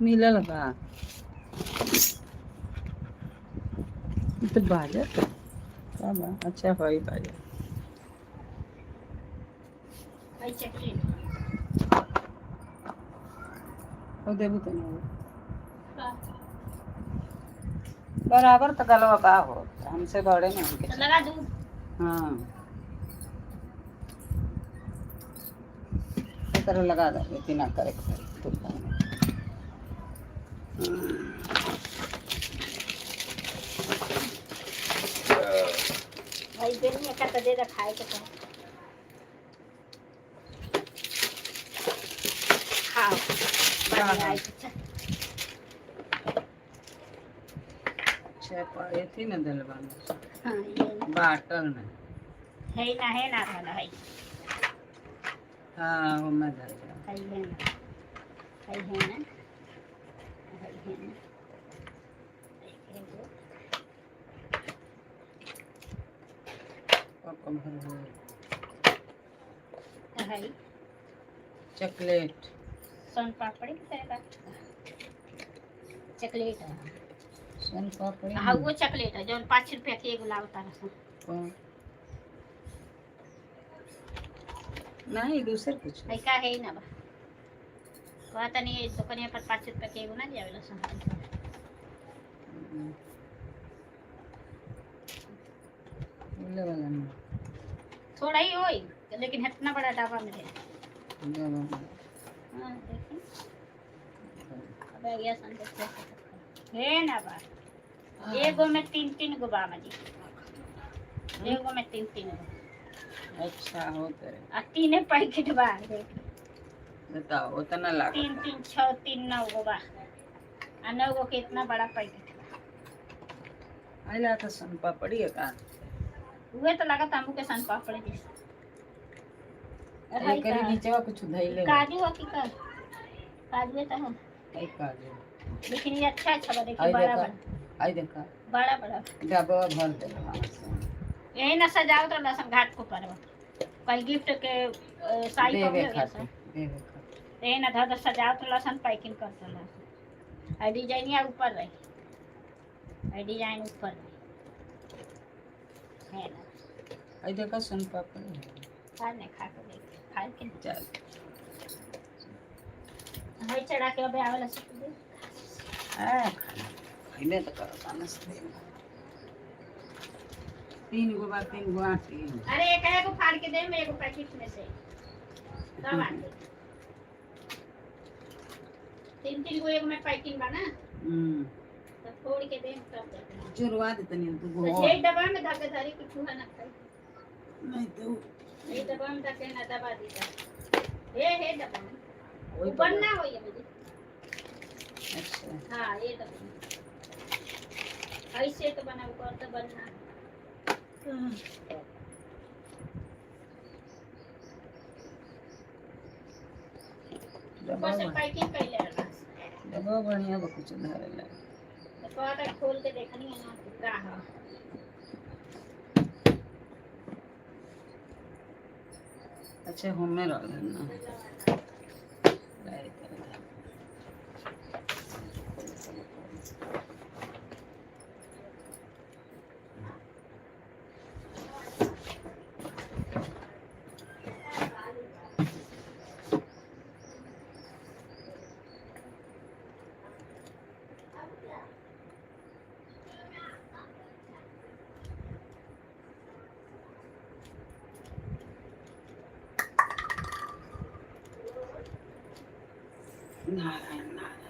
मिलल बा। ई त बाजत का बा? अच्छा हई बाजत। हई चॉकलेट। और देबू तनी और। का? बराबर त गलवा बा हो, हमसे बड़े में हमके। तो लगा दूं? हाँ, तरह लगा दे, इतना करे के पड़ी तुरंत में। भाई बेनी का तो दे दे खाए के तो खाओ। हाँ। बन आई अच्छा। अच्छा, एथी में देल बानी? हाँ, ये ना। बाटल में? है ना, है ना, रहला है। हाँ, वो मैं धर गया। है, है ना, है, है ना, है, है ना। एक और कम भर हो? एगो है। चॉकलेट। सोन पापड़ी की तरह का चॉकलेट है। सोन पापड़ी? हाँ, वो चॉकलेट है जो 5 रुपया के एगो लावता रहा। कौन? नहीं, दूसर कुछ। है का है ना बा, कहता नहीं दुकानिया पर 5 रुपया के एगो ना दियावेला सन। मिले वाला नहीं। थोड़ा ही होई, लेकिन इतना बड़ा डब्बा में है। डब्बा में। हाँ, देखी, अब आ गया सन देखते है ना बा। एगो में तीन तीन गो बा मजी, एगो में तीन तीन गो। अच्छा, हो तेरे। आ तीने पैकेट बा, देख। बताओ, उतना लागत। तीन तीन छः तीन नौ गो बा, आ नौ गो के इतना बड़ा पैकेट बा। आइला तो सोन पापड़ी है का? उहे तो लागत हमू के सन पापड़ी जैसे है। एकरी का? नीचवा कुछ धइले बा। काजू हो कि का? काजू तो हो। एक काजू। लेकिन ये अच्छा अच्छा बा, देखिए। आई बड़ा देखा। बड़ा। आई देखा। बड़ा बड़ा। डब्बा भर देल वहाँ से। यही ना सजावट वाला सन घाट को परवा कहीं गिफ्ट के साई देवे पर खातिर, देवे खातिर। यही ना धर सजावट वाला सन पैकिंग कर देला। आ डिजाइनिया ऊपर रही, आ डिजाइन ऊपर रही है ना। आई देखा, सोन पापड़ी है। खा नहीं, खा के देख, खा के। चल। हई चढ़ा के अबे आवेला सब दे। आ खाना खइले तो करो तानस दे। तीन गो बा, तीन गो आटी। अरे, एक एगो फाड़ के दे मैं एगो पैकेट में से, तब आटे तीन तीन गो एगो में पैकिंग बा ना। तो फोड़ के दे तब दे। चुरवा दे तनी दू गो। तो एक डब्बा में धके धरी कि चूहा ना खाई। नहीं तो एक डब्बा में धके ना दबा दी हे हे डब्बा में। वही। ऊपर ना होई मुझे। अच्छा। हाँ, ये डब्बा में ऐसे तो बना कर तो बनना। डब्बा ऊपर से पैकिंग कैले रहला। डब्बा बढ़िया बा, कुछ धरेला। तो कहता खोल के देखनी है ना कि का है। अच्छा, होमे रहल ना लाई तेरे धर। नारायण नारायण।